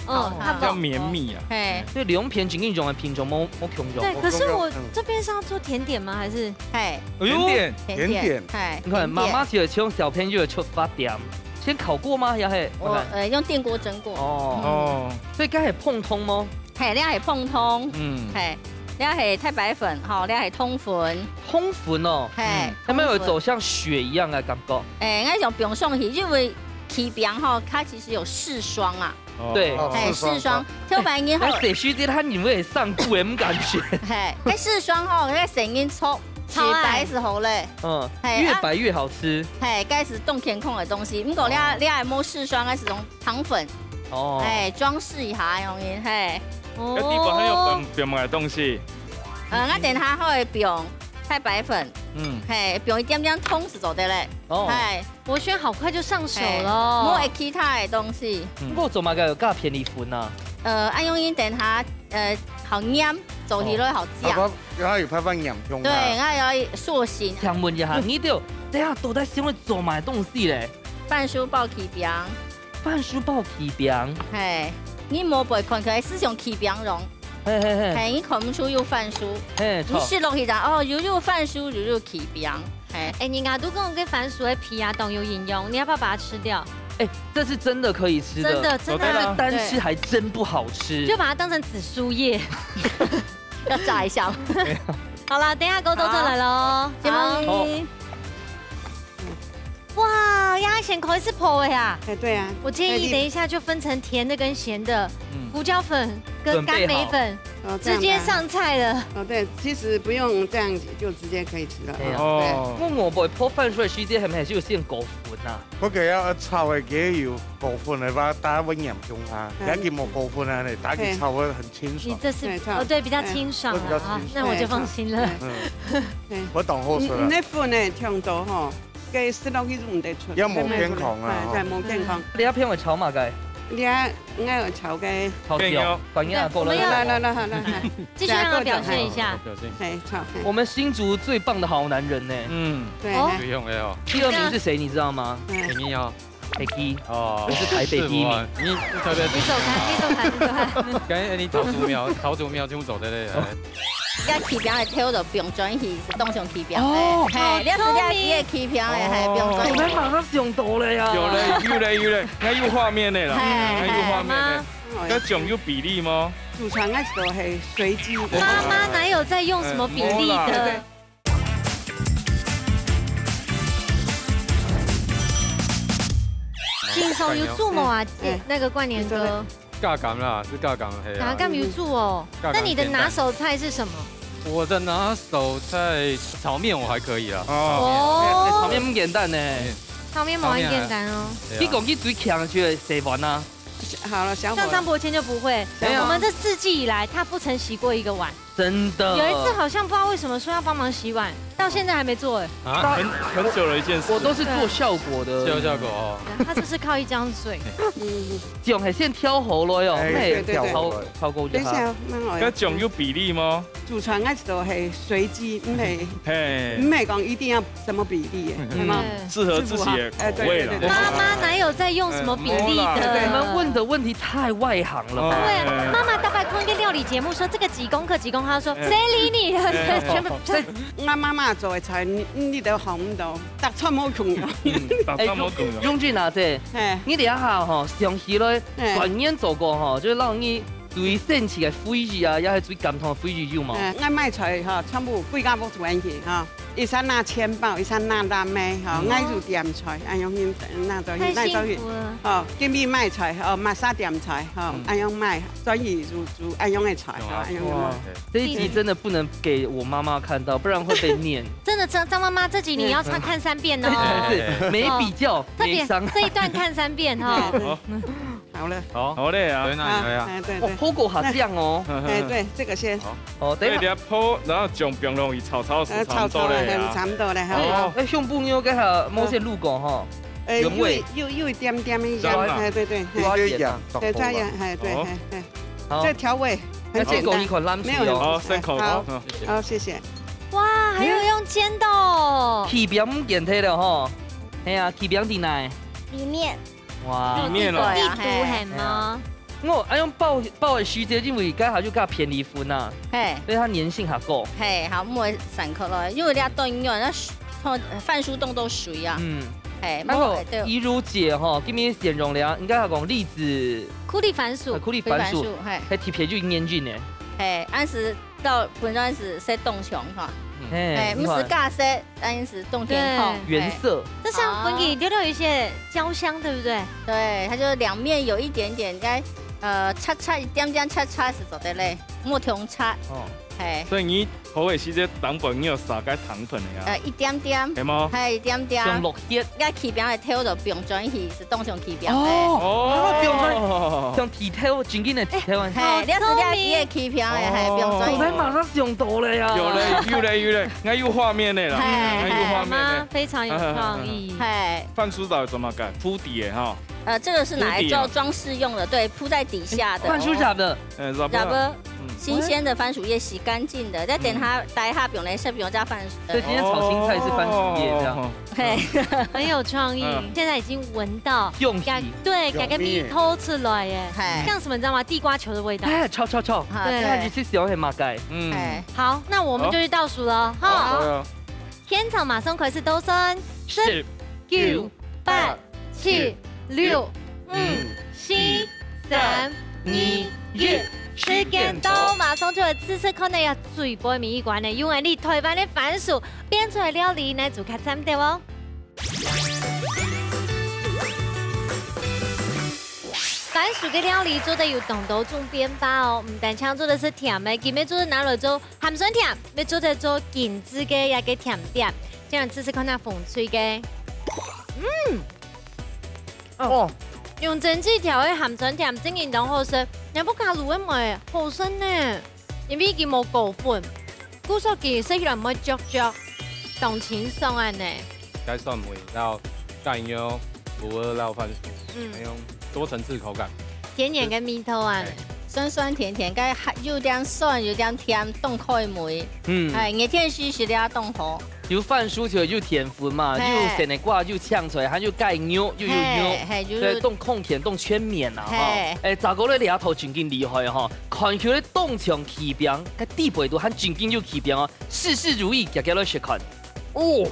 嗯，好，好。比较绵密啊。嘿，所以两片真正用的品种无无共样。对，可是我这边是要做甜点吗？还是？嘿，哎呦，甜点，甜点，甜点。嘿，你看，甜点。妈妈就像小朋友出发点，先烤过吗？也是，我看。呃，用电锅蒸过。哦，哦，所以刚才碰通吗？嘿，你系碰通，嗯，嘿，你系太白粉，吼，你系通粉，通粉哦，嘿，嗯，它没有一种像雪一样的感觉。哎，应该讲不用送去，因为起饼吼，它其实有试霜啊。 对，哦，哎，试霜，挑白人吼，哎，谁须知他你们也上过，也不敢选。嘿，哎，试霜吼，那水银搓，雪白时候嘞，嗯，哎，越白越好吃。嘿，该是冻天空的东西，不过你你还没试霜，那是种糖粉，哦，哎，装饰一下，容易，嘿。哦，那地板还有冰冰的东西。呃，那等下还会冰太白粉，嗯，嘿，冰一点点通是做得嘞，哦，嘿。 博轩好快就上手了哦。哎，没有其他的东西。嗯，不过做么个有加片栗粉啊？呃，啊，因为等下，呃，好黏，做起来好食。哦，啊，有拍饭黏，对，啊，要塑形。请问一下，你就等下到底想要做么个东西嘞？番薯包起饼。番薯包起饼。嘿，你无背看起来是像起饼样。 嘿嘿嘿。嘿，你看不出有番薯，嘿，你吃落去就，哦，又有番薯，又有起饼，嘿。哎，人家都讲个番薯个皮啊，当有营养，你要不要把它吃掉？哎，这是真的可以吃的，真的，真的。但是单吃还真不好吃。对。就把它当成紫苏叶。要炸一下吗？好啦，等一下过冬再来咯。好。好。 哇，鸭先可以是泡的啊。哎，对啊。我建议等一下就分成甜的跟咸的，嗯，胡椒粉跟干梅粉，准备好。哦，这样子啊。直接上菜了。哦，对，其实不用这样子，就直接可以吃了。对啊。哦。对。我外婆泡番薯个时节，系毋系就先过粉啊？不过要炒个，佢有过粉个话，大家会严重啊。嗯。要佢冇过粉啊，大家炒个很清爽。你这是，对，炒。哦，对，比较清爽了啊，对，比较清爽。那我就放心了。对。嗯。对。我当好食啊。嗯，那粉呢，忒多吼。 个食落去就毋得出。也無健康啊，哎，吼。对，無健康。你要片我炒嘛个？你啊，应该有炒个。炒鸡哦，鸡肉。管你啊，够了。我们要来，来，来，好，来，来。继续让他表现一下。好，表现一下。嘿，炒，嘿。我们新竹最棒的好男人呢。嗯。对，哦。嘿。最用的哦。第二名是谁，你知道吗？嗯。肯定要。北基。哦。我是台北第一名。是吗？你特别。你走开，你走开，你走开。刚才你桃竹苗，桃竹苗全部走在那里。哦。 个起饼个頭就放轉去，是當像起餅个。哦。嘿，你要直接佢个起餅个，嘿，放轉去。我们马上想到了呀。有嘞，有嘞，有嘞，那有画面的啦，嘿，那有画面的。嘿。那种有比例吗？祖传个都是随机。妈妈哪有在用什么比例的？嗯，没啦。经常有做无啊，哎。那个冠联哥。 加減啦，是加減，嘿啊。加減有煮哦。加減那你的拿手菜是什么？簡單。我的拿手菜炒面我还可以啦。哦。炒面。哦。哎，炒面不简单呢。炒面。炒面蛮简单哦。对啊。你讲起最强的就是洗碗啊。好了，小火了。像张伯谦就不会。对啊。我们这四季以来，他不曾洗过一个碗。 真的。有一次好像不知道为什么说要帮忙洗碗，到现在还没做哎。啊，很，很久了一件事。我都是做效果的。对。做效果哦。他就是靠一张嘴。嗯。这种很现挑喉咙哟，哎，嘿，对，对，对。挑喉咙。超，超过就好。等一下，慢慢来。那种有比例吗？祖传个都是随机，毋系，嘿。毋系讲一定要什么比例的，嗯。对吗？嗯。适合自己的口味啦。哎，对，对，对，对。妈妈哪有在用什么比例的？嗯，没啦。我们问的问题太外行了吧？哦。对啊，妈妈大概看一个料理节目说这个几公克，几公克，她说，哎。谁理你？哎。全部，这，俺妈妈做的菜，你，你都好唔到，大餐冇共样。嗯，大餐冇共样。哎，永俊啊，这，嘿。你等一下吼，想起来，哎。团圆做过吼，就让你 最神奇个回忆啊，也系最感动个回忆有无？嗯，俺买菜哈，全部归家屋转去哈。一下拿錢包，一下拿拉麵，吼，嗯。𠊎就點菜，恁樣拿到去，太幸福了。拿到去，哦，今日買菜，哦，麼儕點菜，吼，嗯。恁樣買，轉去就煮恁樣个菜，吼，哇。恁樣个。哇。這一集真的不能給我媽媽看到，不然會被念。真的，張，張媽媽，這集你要看，嗯。看三遍哦。對，對，對，沒比較，哦，特別沒傷害。這一段看三遍，哈。對，對。好。 好了。好。好嘞啊。對，那你來啊。啊，哎，對，哦，對。火鍋好香哦。哎，對，這個先。好。哦，等一下。對，你要泡，然後將冰落去炒炒，呃，差不多了，差不多了，哈。哦。哎，胸部你有給它某些滷過哈？呃，原味。有，有，有一點點一樣，香啊。哎，對，對，嘿。有一點，哎，這樣，哎，對，好。嘿，嘿。好。這調味很簡單，那這口一款藍水哦。沒有很複雜。好，辛苦。好，好。好，謝謝。哇，還有用煎的哦。起餅毋見忒了哈。哎呀，起餅在哪？裡面。 哇。裡面哦。有地瓜啊，地瓜，嘿。係嗎？我愛用包，包个時節，因為該下就較便宜分啊，嘿。所以它黏性較高。嘿，好，毋會散開咯，因為你要凍一樣，那水，番薯凍到水啊。嗯。嘿，還有，無，對。怡如姐吼，今日形容了，應該係講栗子，苦力番薯。呃，苦力番薯，苦力番薯，嘿。係特別就黏黏呢。嘿，恁時到本身係食凍腸哈。嗯。嘿，嘿，毋係你看。加色， 但是冬天痛。對。原色。嘿。這像分你留留一些焦香，對不對？對，它就兩面有一點點該，呃，擦擦，一點點擦擦係做得嘞，莫忒擦。哦。嘿。所以你好个時節，當本你有撒該糖粉个呀？呃，一點點。係無？嘿，一點點。像落葉。該起餅个頭就放轉去，係當像起餅个。哦，哦。啊，放轉，像剃頭，正經个剃頭啊。嘿，你要是你个起餅个，嘿，放轉去。哦。我馬上想到了呀。有嘞，有嘞，有嘞。 應該有畫面的啦，嘿，應該有畫面的。媽媽非常有創意。嘿。番薯仔做麼个？鋪底的哈。呃，這個是拿來裝，鋪底啊。裝飾用的，對，鋪在底下的。番薯仔的。哎，rubber。Rubber，嗯。新鮮的番薯葉洗乾淨的，再等它待下，不用來，是不用加番薯的。所以今天炒青菜是番薯葉這樣。哦。嘿。很有創意，嗯。現在已經聞到，香氣。對，有味。該个味道出來耶，嘿。像什麼你知道嗎？地瓜球的味道。哎，臭，臭，臭。啊，對。對。那你去想係麼个？嗯。嘿。 好，那我們就去倒數了，哈。好。好呀。現場馬上開始倒算，十、十、九、九、八、八、七、七、六、六、五、五、四、四、三、三、二、二、一。一。時間到，馬上就來試試看呢，要最尾一關呢，用𠊎俚臺灣个番薯變出來料理，來做客餐廳哦。番薯个料理做得有當多種變化哦，毋單淨做得係甜个，佢乜做得拿來做 鹹酸甜，乜做得做精緻个一個甜點，這樣試試看啊，紅脆个。嗯，哦，哦。用蒸汽調个鹹酸甜，正經當好食，若不加滷个梅，好食呢。因為佢無裹粉，故所佢食起來毋會澀澀，當清爽恁呢。該酸梅摎雞肉、牛肉摎番薯，嗯。還有多層次口感。甜甜个味道啊。哎。酸酸甜甜，該還有點酸，有點甜，當開胃。嗯。哎，熱天時食了當好。有番薯就有甜分嘛，嘿。又有西瓜，又青菜，還有雞肉，又有肉。嘿，嘿，有肉。對，當康健，當全面啊，吼。嘿。哎，再過來這頭正經厲害吼，看起來當像起餅，該底背肚還正經有起餅哦，事事如意，遽遽來食看。哦，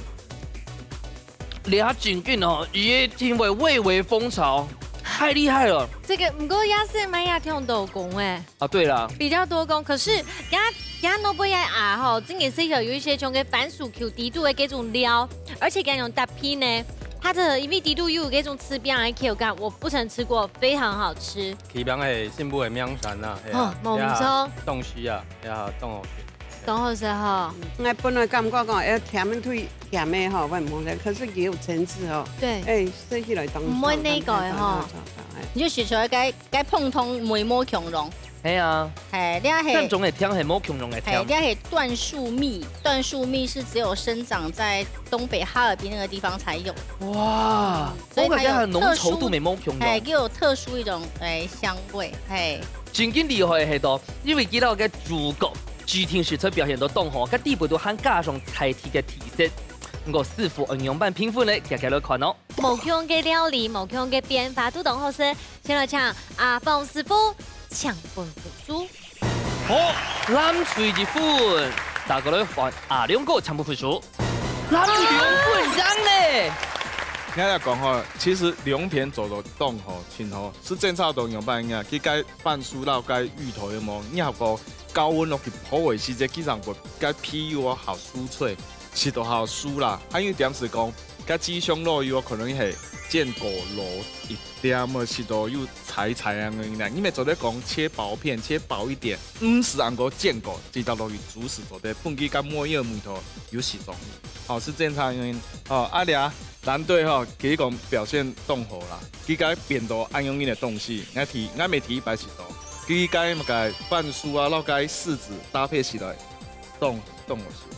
這正經哦，一定會蔚為風潮，太厲害了。這個，毋過也係買也忒多工誒。 啊，對啦。比較多工，可是佢，佢後背个啊吼，正經係有一些像个番薯球底肚个這種料，而且佢用搭配呢，它的因為底肚又有這種粢餅个口感，我不曾吃過，非常好吃。起餅係新埔个名產啊，係啊，哦，無毋著。也東西啊，也當好食。當好食吼。𠊎本來感覺講，哎，甜个忒甜个吼，會毋好食，可是佢有層次吼。對。哎，食起來當爽，毋會膩个吼。當爽，當爽，哎。你就食出來該 該膨脹、美味無共樣。係啊。嘿，這係，正宗个甜係無共樣个甜。嘿，這係椴樹蜜，椴樹蜜是只有生長在東北哈爾濱那個地方才有。哇，所以它有特殊，我感覺它的濃稠度乜無共樣。嘿，又有特殊一種，哎，香味，嘿。正經厲害个係到，因為佢兜个主角，指定食材表現到當好，該底背肚還加上在地个特色。毋過師傅愛仰般評分呢？遽遽來看哦。 無共个料理，無共个變化，都當好食。先來請阿芳師傅，請分分數。好，藍隊一分，再過來換阿良哥，請分分數。藍隊兩分贏呢。𠊎來講吼，其實兩片做到當好，真好，係爭差到仰般个，佢該番薯摎該芋頭有無？你還過高溫落去泡个時節，佢正會該皮有好酥脆。食到好酥啦。還有一點係講，該雞胸肉有可能係煎過老一點仔，食到有柴柴恁樣啦。你乜做得講切薄片，切薄一點，毋使恁樣煎過，直接落去煮係做得，分佢該梅仔味道有食著。哦，係正常个。哦，啊這藍隊吼，其實講表現當好啦，佢該變到恁樣个東西，𠊎第，𠊎乜第一擺食著，佢該麼个番薯啊，摎該柿子搭配起來，當，當好食。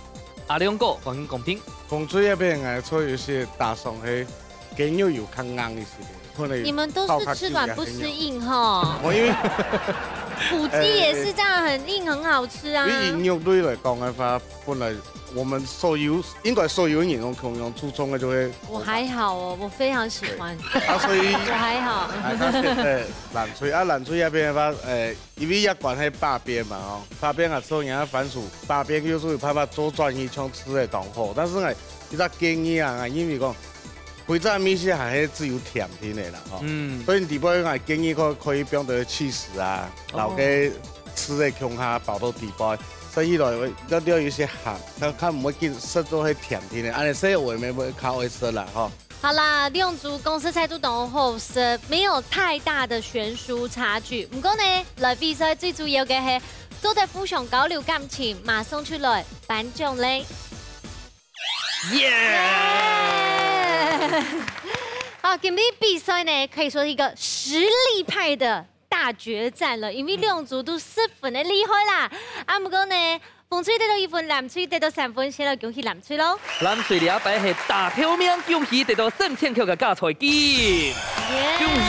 阿良哥，歡迎光臨。紅隊該片个菜有些打爽係，雞肉有較硬一些，可能你們都是吃軟不吃硬哈。我因為土雞也是這樣，很硬，很好吃啊。因為以肉類來講的話，本來我們所有，應該所有人都共樣注重的就會我還好哦，我非常喜歡。啊，所以我還好。哎，他現在藍隊啊，藍隊那邊的話，呃，因為要管黑八邊嘛，哦，八邊啊，做人家番薯，八邊就是有辦法做轉移，像吃的當好。但是呢，一隻建議啊，因為講，回轉米線還係只有甜品的啦，吼。嗯。所以你底部應該建議可，可以放點起司啊，哦。然後給吃的共下包到底部，所以來要，要有一些鹹，看，看有無會緊食做係甜品的，按呢所以我也沒有較愛食啦，吼。好啦，兩組講實在都當好食，沒有太大的懸殊差距。毋過呢，來比賽最主要个係做得互相交流感情，馬上出來頒獎咧。耶！好，今日比賽呢，可以說是一個實力派的大決戰了，因為兩組都十分的厲害啦。啊，毋過呢，紅隊得到一分，藍隊得到三分，先來恭喜藍隊咯。藍隊這擺係打頭名，恭喜得到三千塊个加菜金。耶！恭喜！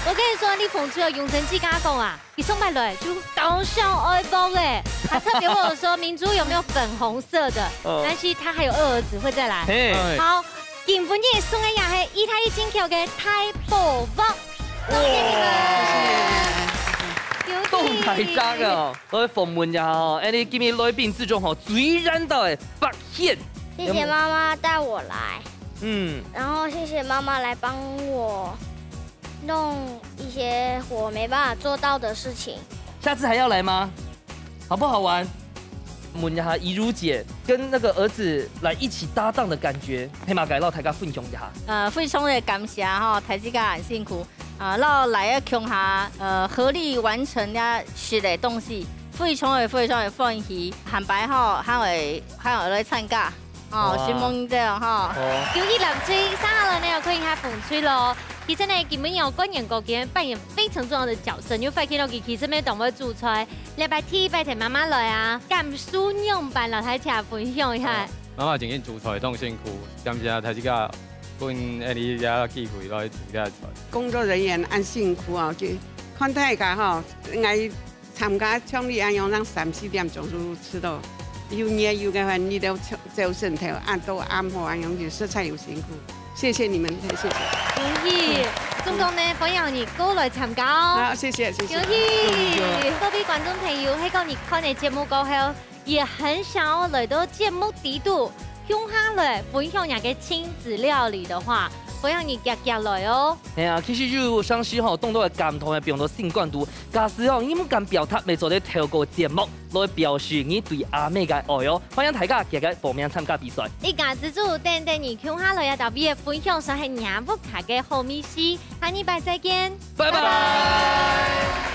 我跟你說，你紅隊哦，用真自家講啊，一上班來就當想愛播欸，還特別問我說明珠有沒有粉紅色的，哦。但是他還有二兒子會再來。嘿。好，今晡日送个也係義大利進口个大寶寶，送給你們。哇！恭喜！當大隻哦！ 來訪問一下吼，恁呢今日來賓之中吼，最緣投个伯賢。謝謝媽媽帶我來，嗯，然後謝謝媽媽來幫我弄一些我沒辦法做到的事情。下次還要來嗎？好不好玩？問一下怡如姐，跟那個兒子來一起搭檔的感覺，係麼个，摎大家分享一下。呃，非常的感謝吼，大自家很辛苦。 啊，摎來个共下，呃，合力完成這食个東西，非常个非常个歡喜，下擺吼，還會，還會來參加，哦，哇。承蒙你兜吼。哦。恭喜藍隊，接下來呢，要看一下紅隊咯。其實呢，今晡日哦，官員哥今日扮演非常重要的角色，你有發現到佢其實乜當會煮菜，禮拜天、禮拜天媽媽來啊，感受仰般摎大家分享一下。哦。 媽媽真經煮菜當辛苦，感謝大自家分𠊎這機會來煮這菜。工作人員恁辛苦哦，就看大家吼，𠊎參加像你恁樣，正三四點鐘就食到，又熱又个話，你兜走，走神頭，恁到暗晡恁樣，就實在有辛苦。謝謝你們，謝謝。恭喜，總共呢，歡迎你過來參加哦。好，謝謝，謝謝。恭喜！各位觀眾朋友，係講你看个節目過後， 也很想要來到節目底肚，共下來分享若个親子料理的話，歡迎你遽遽來哦。係啊，其實有當時吼，當多个感動會放到心肝肚。假使吼，你毋敢表達，乜做得透過節目來表示你對阿姆个愛哦。歡迎大家遽遽報名參加比賽。一家之煮，等等你共下來啊，特別个分享，算係若屋下个好味緒。下禮拜再見，拜拜。拜拜。